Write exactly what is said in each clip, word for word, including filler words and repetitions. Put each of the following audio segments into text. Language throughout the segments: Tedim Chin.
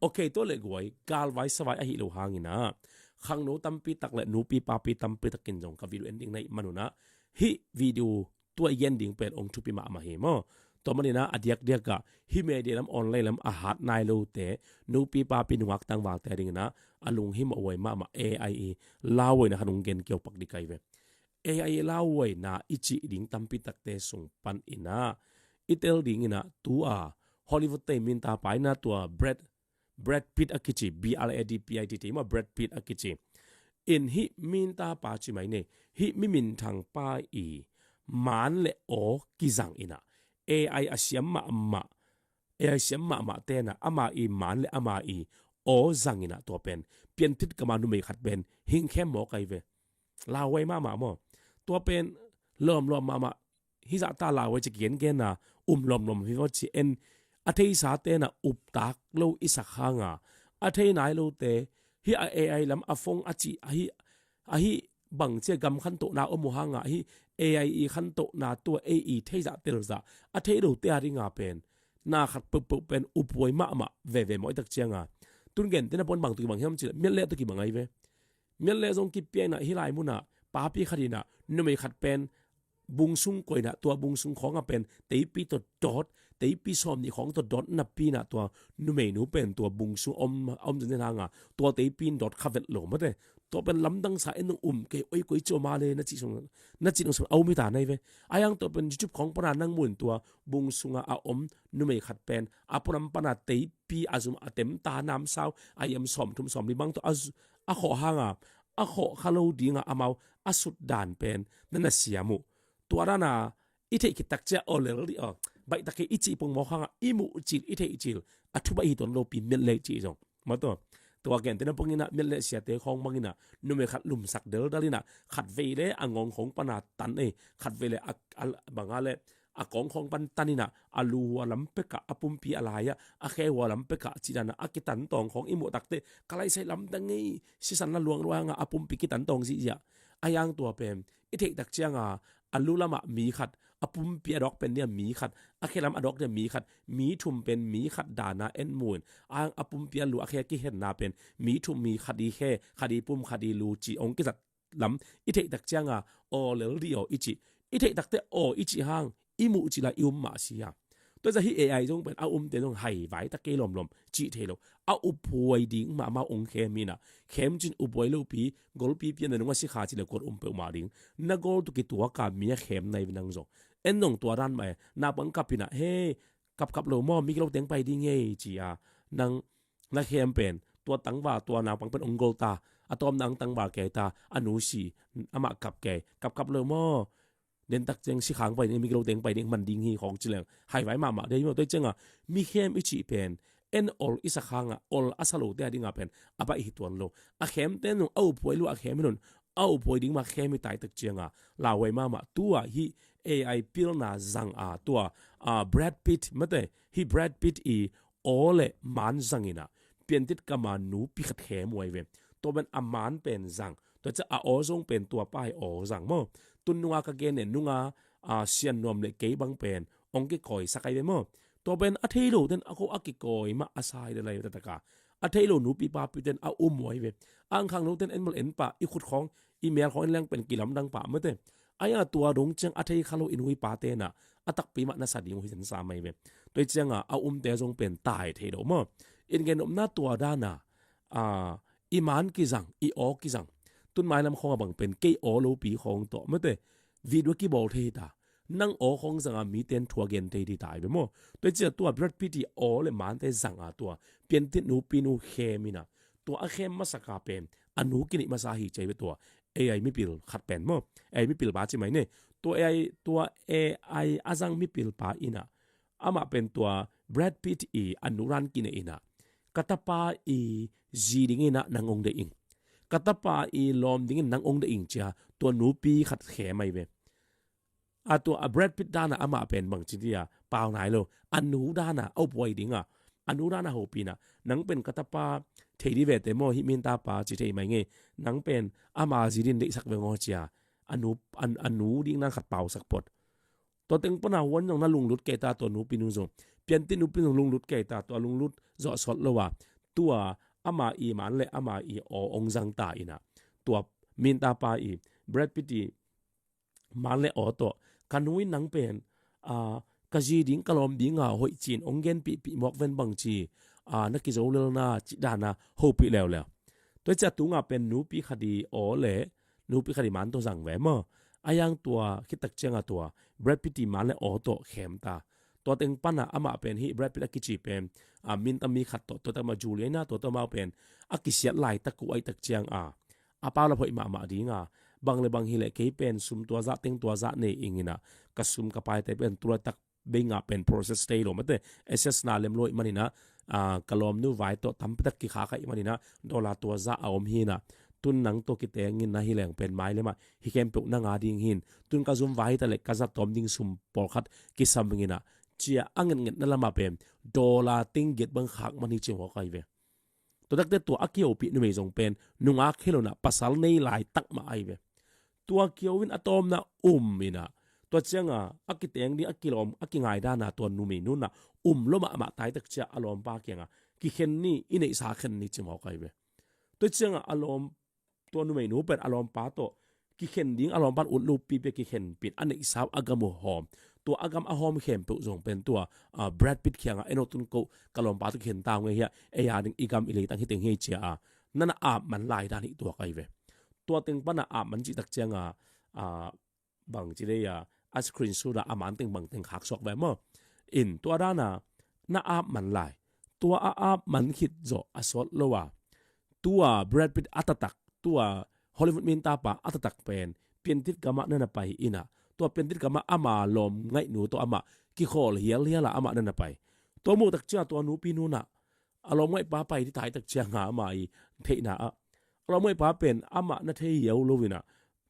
Ok, tua le guai, galvai savai ahi lo hangin ah, khangno tampi tak le nupi papi tampi takin zong ka video en ding na hih manun ah, hih video tua i gen ding pen ong thupi mahmah hi maw. Tua manin ah a diakdiak ah hih media lam online lam a hat nai lote, nupi papi nungak tangvalte dingin ah a lunghimawh huai mahmah A I i lauhuaina khat ong gen kio pak ding ka hi ve. A I i lauhuaina i cih ding tampi takte sung panin ah i tel dingin ah tua Hollywood te i mintapa in ah tua Brad, Brad Pitt a kici, B R A D P I T T maw, Brad Pitt a kici in hih mintapa ci mai ni, hih mi minthangpa i maan le aw kizang in ah A I a siam mahmah, A I siam mahmah ten ah ama i maan le ama i aw zang in ah tua pen piantit kama numei khat pen hingkhem mawk ahi ve. Lauhuai mahmah maw. Tua pen lawmlawm mahmah, hih zahta lauhuai ci kigengen a um lawmlawm hi vaw ci en, a theisa ten ah uptak lo i sak hang a, a thei nai lote hih a A I lam a phone a cih ahi, ahi bang ci a gam khantohna om uh hang a, hih A I i khantohna tua ei i theizah telzah a thei lote a ding a pen na khat peuhpeuh pen uphuai mahmah veve mawh i tak ciang a. Tun gentehna pon bang tawh kibang hiam ci leh miat le tawh kibang ahi ve. Miat le zong kipia in ah hih lai mun ah papi khat in ah numei khat pen bung sung koih in ah tua bung sung khawng ah pen teipi tawh dawt, teipi sawmnih khawng tawh dawt napi in ah tua numeinu pen tua bung sung om, om zenzen hang a tua teipi in dawt kha vet lo mate. Tua pen lamdang sa en nong um kei, oi koi ci om a le na cih sung, na cih nong sung a um hi ta na hi ve. A hiang tua pen YouTube khawng pan a nang mu in tua bung sung ah a om numei khat pen a puanam pan a teipi a zum a tem ta namsau a hiam sawmthum sawmli bang tawh a zu-, a khawh hang a, a khawh kha lo ding a amau a sut dan pen na na siam uh. Tua dan a i theih khit tak ciang aw lel dih aw, baih tak hi i cih pongmawk hang a i muh cil i theih cil a thubaih hi tuan lopi miat le cih zong. Maw tua, tua gentehna pong in ah miat le siate khawng bang in ah numei khat lumsak deldal in ah khat vei le a ngawng khawng pan a tan ei, khat vei le a, a bang a le a kawng khawng pan tan in ah a lu hua lam pek ah a pumpi a lai ah a khe hua lam pek ah cih dan ah a kitan tawng khawng i muh tak teh ka laisai lamdang ei, sisan la luang luang ah a pumpi kitan tawng zihziah. A hiang tua pen i theih tak ciang a, a lu lam ah mi khat, a pumpi a dawk pen ding a mi khat, a khe lam a dawk ding a mi khat, mi thum pen mi khat dan a en mu in, a hiang a pumpi a lu a khe a kihenna pen mi thum, mi khat i khe, khat i pum, khat i lu ci ong kizat lam i theih tak ciang a, aw lel dih aw i cih, i theih tak teh aw i cih hang i muh cil a i um mah si a. Tua zah hih A I zong pen a umte zong haivai tak kei lawmlawm cih thei lo. A uphuai ding mahmah ong khem in ah, khem cin uphuai lopi, golpipi a na nung a sikha ci le kuat um peuhmah ding. Na gol tu kituak a mi a khem na hi ve nang zong. En nong tua dan mah e, naupang kap in ah, he, kapkap lo maw, mi gilo teng pai ding ei ci a, nang na khem pen tua tangval, tua naupang pen ong gol ta, a tawpna ong tangval kei ta, a nu si, amah kap kei, kapkap lo maw, den tak ciang sikhang pai ding, mi gilo teng pai ding man ding hi khawng ci leng haivai mahmah dei maw. Tua ciang a mi khem i cih pen en ol i sak hang a ol a sa lote a ding a pen a baih hi tuan lo. A khemte nung a uphuai lo a khem hi lo in, a uphuai ding mah khem hi tai tak ciang a lauhuai mahmah. Tua hih A I pilna zang a tua, a, Brad Pitt mate, hih Brad Pitt i aw le maan zang in ah piantit kama nupi khat khem huai ve. Tua pen a maan pen zang, tua ciang a aw zong pen tua pa hi aw zang maw. Tun nunga ka gen e, nunga, a, sian nuam le kei bang pen ong kikawi sak ai ve maw. Tua pen a thei lo ten a ko a kikawi mah a sai le lai ve taktak a. A thei lo nupi papi ten a um huai ve. A ang khangno ten en mol en pah, i khut khawng, i mel khawng en leng pen kilamdang pah mate. A hiang a tua dong ciang a thei kha lo i nu i pate in ah a takpi mah na sa ding uh hi zen sa mai ve. Tua hi ciang a a umte zong pen tai thei lo maw. In gen nopna tua dan a, a, i maan kizang, i aw kizang. Tun mailam khawng a bang pen kei aw lopi khawng tawh mate, video kibawl thei hi ta. Nang aw khawng zang a mite in thu a gen thei ding ta hi ve maw. Tua hi ciang tua Brad Pitt i aw le maante zang a tua piantit nupi nu khem in ah, tua a khem masak a pen a nu kineih masa hi ci ai ve tua A I mipil khat pen maw. A I mipil pa ci mai ni. Tua A I, tua A I a zang mipil pa in ah, amah pen tua Brad Pitt i a nu dan kineih in ah, ka tapa i zi ding in ah nang ong deih ing, ka tapa i lawm ding in nang ong deih ing ci a tua nupi khat khem ai ve. A tua a Brad Pitt dan a amah pen bang ci ding a, pau nai lo. A nu dan a, a uphuai ding a, a nu dan a hopih in ah, nang pen ka tapa thei ding ve te maw, hih min tapa ci thei mai ngei. Nang pen ama zi ding deihsak veng aw ci a, a nu, a, a nu ding dan khat pausak phot. Tua teng pan a huan zong na lunglut kei ta, tua nupi nu zong, piantit nupi nu zong lunglut kei ta, tua lunglut zawh sawt lo a, tua ama i man le ama i aw ong zang ta inah, tua minta pa i Brad Pitt i man le aw tawh, ka nu in nang pen, a, ka zi ding ka lawm dinga hoih cin ong genpihpih mawk ven bang ci, a, na kizo lelna cih dana hopih leuleu. Tua ciah tunga pen nupi khat i aw le nupi khat i man tawh zang ve maw. A yang tua khittak cianga tua Brad Pitt i man le aw tawh khem ta. Tua teng pana amah pen hih Brad Pitt a kici pen, a, minta mi khat tawh, tua tama Juliana tua tawh amau pen a kisiat laitak uh aihtak cianga, a pau la phoih mahmah dinga, bang le bang hileh kei pen sum tua zah teng tua zah nei inginah, ka sum ka paite pen tua laitak bei ngah pen process thei lo mate, assess na lem lo ih maninah, a, ka lawmnu vai tawh tampitak kikhak aih maninah, dollar tua zah a om hinah, tun nang tawh kitengin na hileng pen mai lemah hi khempeuh na nga ding hin, tun ka zum vai hita le ka zat tawm ding sum pawlkhat kisam inginah, cia a ngetngetna lamah pen dollar teng giat bang khak man hi cimawk ahi ve. Tua takte tua a kihopih numei zong pen nungak hi lonah pasal nei laitak mah ahi ve. Tua kio in a tawmna um inah, tua cianga a kiteng ding a kilawm a kingaidana tua numei nunah um lo mahmah taitak cia a lawmpa kianga kikhen ni, i neihsa khen ni cimawk ahi ve. Tua cianga a lawm, tua numeinu pen a lawmpa tawh kikhen ding a lawmpan ut luppi pia kikhenpin a neihsa uh a gam uh hawm. Tua a gam a hawm khempeuh zong pen tua, a, Brad Pitt kiangah eno tun ko ka lawmpa tawh kikhen ta ung ei hiah, ei a ding i gam i leitang hiteng hi ei cia a, nana ap man lai dan hi tuak ahi ve. Tua teng pana ap man cihtak cianga, a, bang ci dei a, a screenshot a a man teng bang teng khak suak ve maw. In tua dana na ap man lai. Tua a ap man khit zawh a sawt lo a, tua Brad Pitt a taktak, tua Hollywood mintapa a taktak pen piantit gamah nana pai inah, tua piantit gamah ama lawm ngaihnu tawh amah kikhawl hialhial a amah nana pai. Tua muhtak cia tua nupi nunah a lawm ngaihpa pai ti taitak cianga ama i theihna ah, a lawm ngaihpa pen amah na thei hiau lo inah,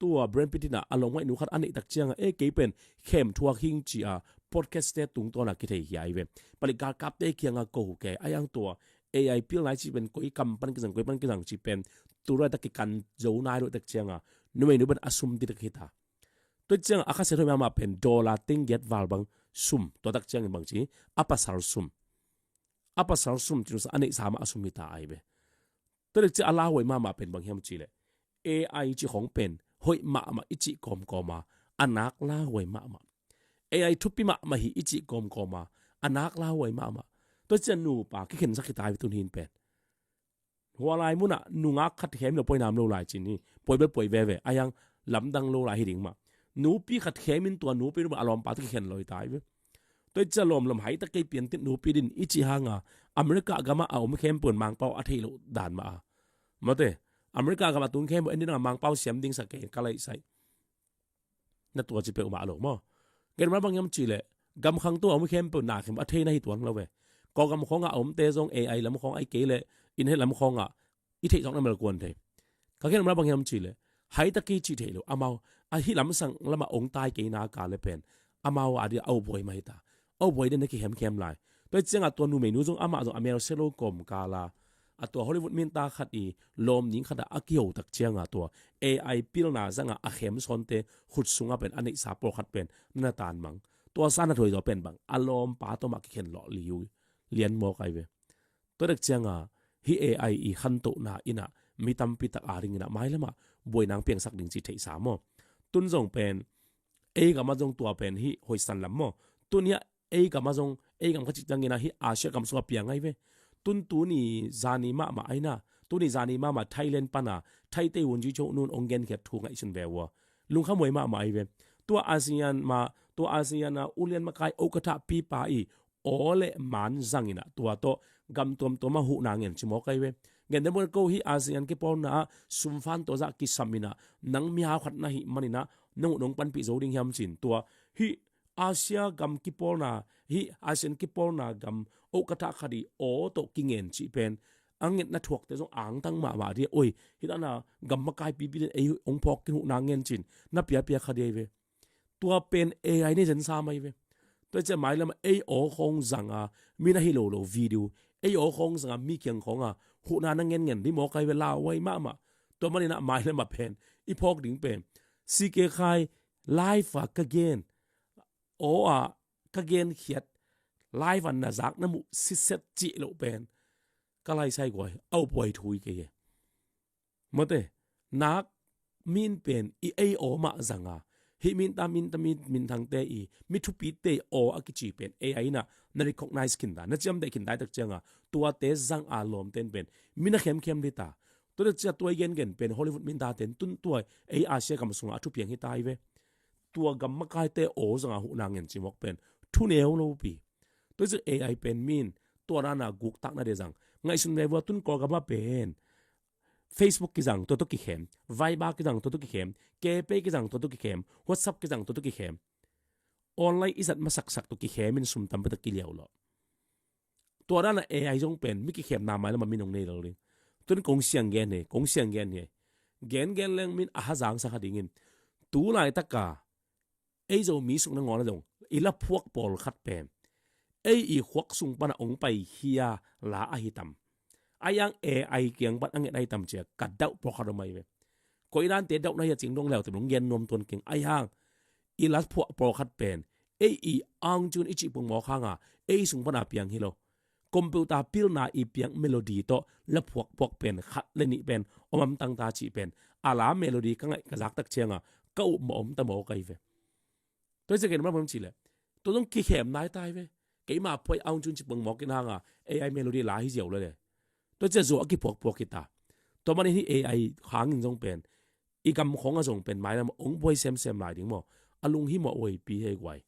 tua Brad Pitt inah a lawm ngaihnu khat a neihtak cianga, e, kei pen khem thuak hing ci a podcast te tungtawna kithei hiai ve. Palik galkapte kianga ko ke a yang tua A I pilna i ci pen koi kam pan kizang, koi pan kizang ci pen tu laitak kikan zo nai lo tak cianga numeinu pen a sum titak hita. Tua cianga a khasia thoi mahmah pen dollar teng giat val bang sum, tua tak ciangin bang ci, a pasal sum. A pasal sum ci nusa a neihsa mah a sum hita ahi ve. Tua dek ci a lauhuai mahmah pen bang hiam cih leh, A I ci khong pen hoih mahmah i cih kawmkawma a nak lauhuai mahmah. A I thupi mahmah hi i cih kawmkawma a nak lauhuai mahmah. Tua cian nupa kikhensak hi ta hi tun hin pen. Hua lai munah nungak khat khem lo poi nam lo lai cin hi. Poi bel poi veve a yang lamdang lo lai hi ding mah. Nupi khat khemin tua nupi nupah a lawmpa tawh kikhen lo hi ta hi ve. Tua i cia lawmlawm haitak kei piantit nupi din i cih hanga America gamah a om khempeuh in Mangpau a theih loh dan mah a. Mate, America gamah tung khempeuh en dinga Mangpau siam ding sa kei ka laihsaih. Na tua ci peuhmah lo maw. Gen mah bang hiam cih leh gam khang tua a om khempeuh na khempeuh a theihna hi tuan lo ve. Kawlgam khawngah a omte zong A I lam khawng ahi kei leh internet lam khawngah i theih zawkna melkuan thei. Ka gen mah bang hiam cih leh haitak kei cih theih lo amau a hih lamsang lamah ong tai kei na ka le pen amau a dia a ubuai mah hi ta. A ubuai dia na kihemkhem lai. Tua i ciangah tua numeinu zong amah zong a mel sia lo kawmkala a tua Hollywood minta khat i lawm ning khatah a kiho tak ciangah tua A I pilna zangah a khem sawnte khut sungah pen a neihsa pawlkhat pen na tanmang. Tua sa na thuai zaw pen bang a lawmpa tawmah kikhen lawh liu lian mawk ahi ve. Tua dek cianga hih A I i khantohna inah mi tampi tak a dinginah mailamah buainang piangsak ding ci theihsa maw. Tun zong pen ei gamah zong tua pen hih hoihsan lam maw. Tun hiah ei gamah zong ei gam kha cih cianginah hih Asia gam sungah piang ahi ve. Tun tuni zani mahmah aina, tuni zani mahmah Thailand pana Thaite hun ci coh nun ong genkhiat thu ngaihsun ve ua. Lungkhamuai mahmah ahi ve. Tua ASEAN mah, tua ASEAN a ulian makai okatha pipa i aw le man zanginah tua tawh gam tuamtuamah huhna ngen ci mawk ahi ve. Ngen den buan ko hih ASEAN kipawlna ah sumfan tawh zah kisaminah nang mihau khat na hih maninah nong uh nong panpih zo ding hiam cin tua hih Asia gam kipawlna, hih ASEAN kipawlna gam okatha khat i aw tawh kingen cih pen a ngetna thuakte zong angtang mahmah dia. Oi, hih dana gam makai pipi den ei hong phawk kin huhna ngen cin na piapia kha dia hi ve. Tua pen A I nei zensa mai ve. Tua i ciah mailamah ei aw khawng zanga mi na hi lo lo video, ei aw khawng zanga mi kiang khawnga huhna na ngenngen dih mawk ahi ve lauhuai mahmah. Tua maninah mailamah pen i phawk ding pen C K Khai live a ka gen, aw a ka genkhiat, live a na zak na muh sitset cih loh pen Ka lai sai guai, au buai thui kei e. Mate, nak min pen i ei aw mah zanga, hih minta minta mi minthangte i mi thupite aw a kici pen AI inah na recognize khin ta, na ciamteh khin ta i tak cianga, tuate zanga lawmten pen mi na khemkhem dita. Tua tak cia tua i gengen pen Hollywood minta ten tun tua ei Asia gam sunga a thupiang hi ta hi ve. Tua gam makaite aw zanga huhna ngen cimawk pen thuneu lopi. Tua i cik AI pen min tua dana guktakna de zang ngaihsun ve vua, tun Kawlgama pen Facebook kizang tua tua kikhem, Viber kizang tua tua kikhem, KPay kizang tua tua kikhem, WhatsApp kizang tua tua kikhem. Online i zat masaksak tua kikhem in sum tampi tak kiliau lo. Tua dana AI zong pen mi kikhemna mai lama min hong nei lo ding. Tun kong siang gen hi, kong siang gen hi. Gen gen leng min a hazang sa kha dingin. Tu laitaka ei Zomi sung nangawn a zong i la phuak pawlkhat pen ei i khuak sung pana ong pai hia la ahi tam? Ai ang AI kiang pan a nget ahi tam cia ka dauh pawlkhat om ahi ve. Koi dante dauh na hia cing dong leu te nong gen nuam tuan keng. Ai ang i la phuak pawlkhat pen ei i ang cun i cih pungmawk hanga ei sung pana piang hi lo. Computer pilna i piang melody tawh la phuakphuak pen khat le nih pen om am tangta cih pen a la melody ka ngaih ka zaktak cianga ka up mawh om ta mawk ahi ve. Tua i cia ken mawh om cih le tua zong kikhem nai tai ve. Keima phuai aung cun ci pungmawk in hanga AI melody la hi ziau le le. Tua cia zuah a kiphuakphuak hi ta. Tua manin hih AI hangin zong pen i gam khong a zong pen mailam ong buai semsem lai ding maw? A lung hi mawh uaipi hei guai.